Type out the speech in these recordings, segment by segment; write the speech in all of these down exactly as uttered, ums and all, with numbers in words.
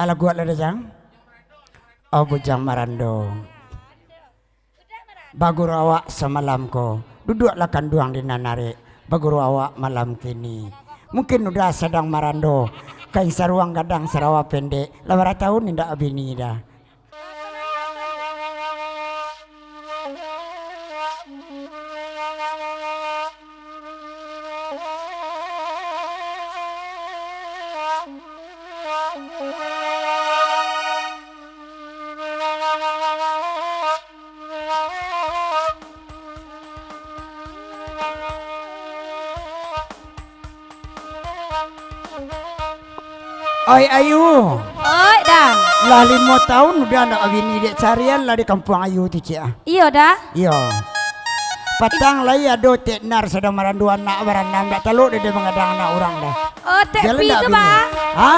Alah kuat lah dah, Jang? Oh, Bujang Marando. Baguru awak samalam ko, duduaklah kanduang di nan arek. Baguru awak malam kini. Mungkin udah sadang marando. Kain saruang gadang sarawa pendek. Lah bara tahun indak babini dah. Oi, Ayu. Oi, Da. Lah limo tahun udah ndak babini, dek, carian lah di kampuang Ayu tu, ciek, ah. Iyo, Da. Iyo. Patang lai ado Tek Nar sadang marando anak baranam, ndak talok dek dia mangadang anak urang, Da. Oh, Tek Pi tu, Ba? Ha?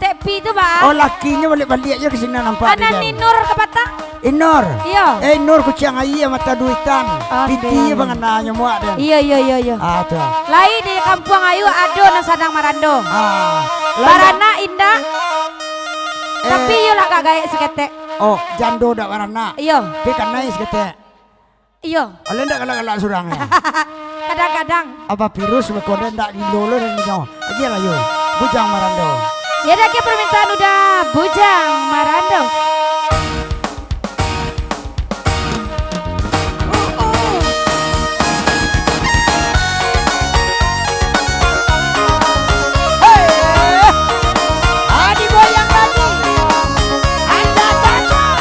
Tek Pi tu, Ba? Oh, lakinyo baliak-baliak je ka sinan nampak. Anak Ninur ka patang? Inur. Iyo. Eh, Inur kuciang aia mato duitan. Oke. Piti pangananyo muak den. Iyo, iyo, iyo, iyo. Ah, tu. Lai di kampuang Ayu ado nan sadang marando. Ah. Lai. Baranak indak. Eh. Tapi iyo lah agak gaek saketek. Oh, jando dak baranak. Iyo. Tapi kanai saketek. Iyo. Alai ndak galak-galak surang, yo? Kadang-kadang. Apa virus beko den ndak gilo lo den nyo. Agiah lah, yo. Bujang Marando. Yo, dah, ke permintaan udah Bujang Marando. Hei! Ah, digoyang lagi. Anda cocok.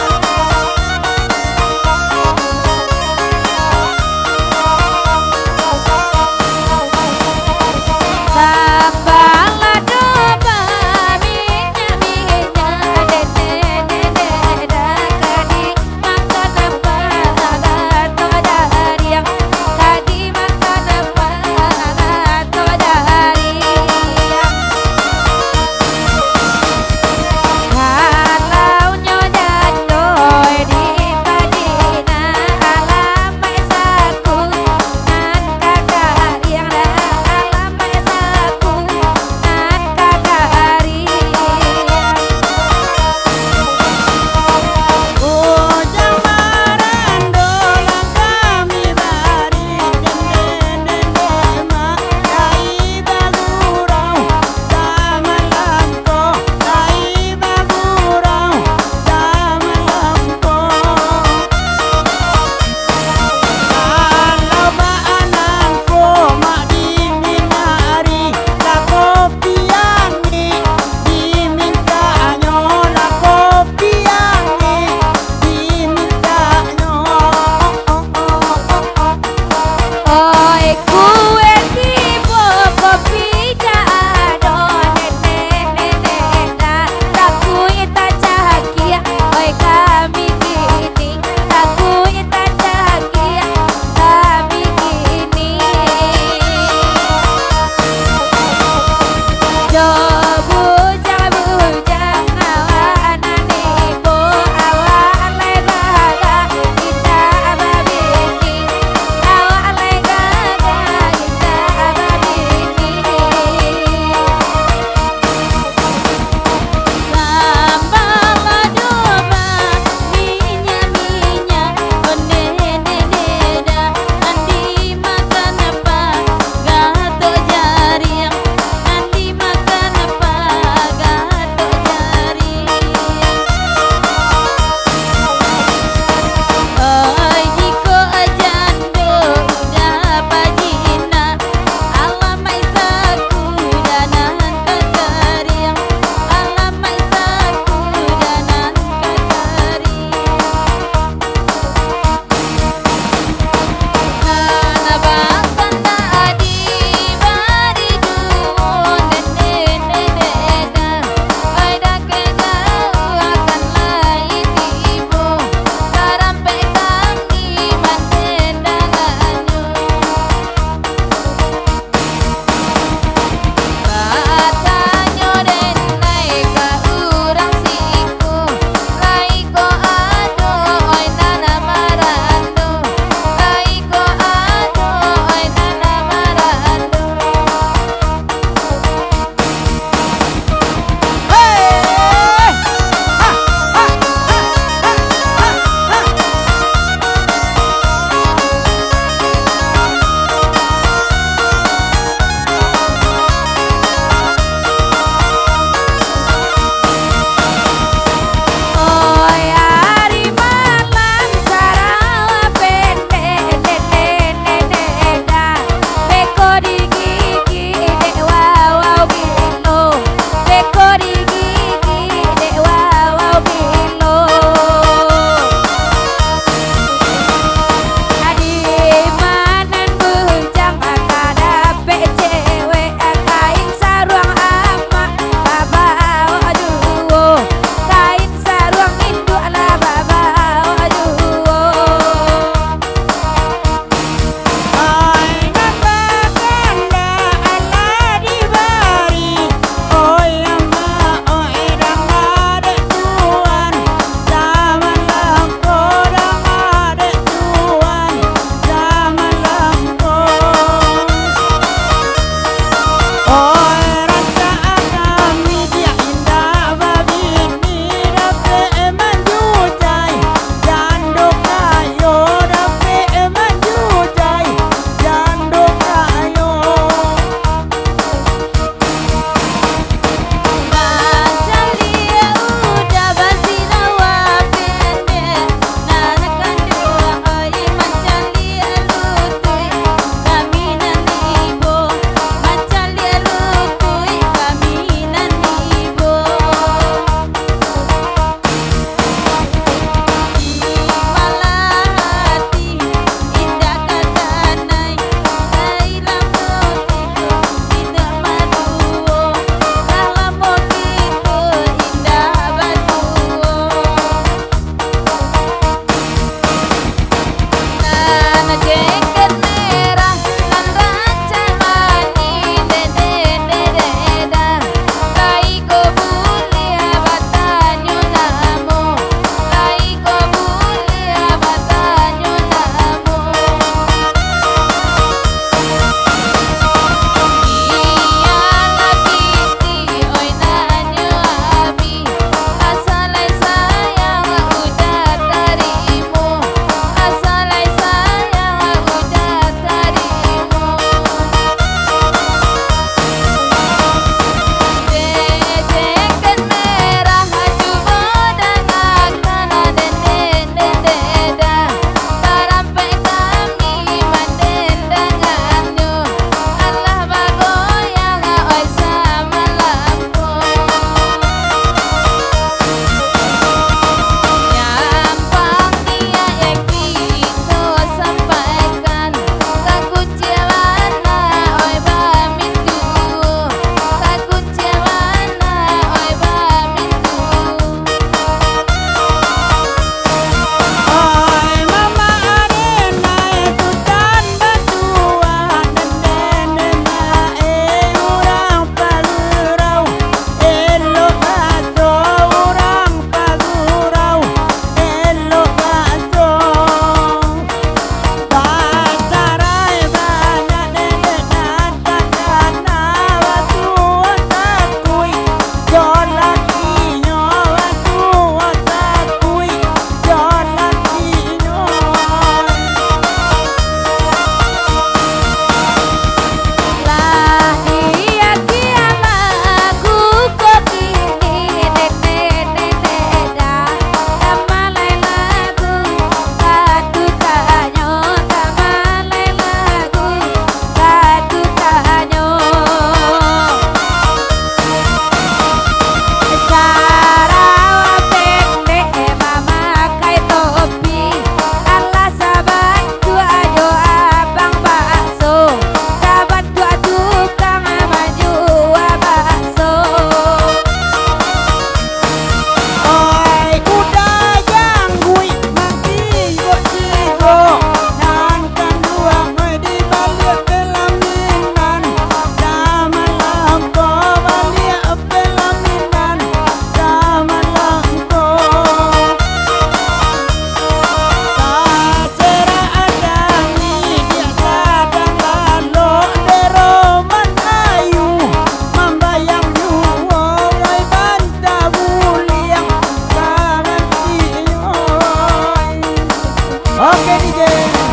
Oke, D J.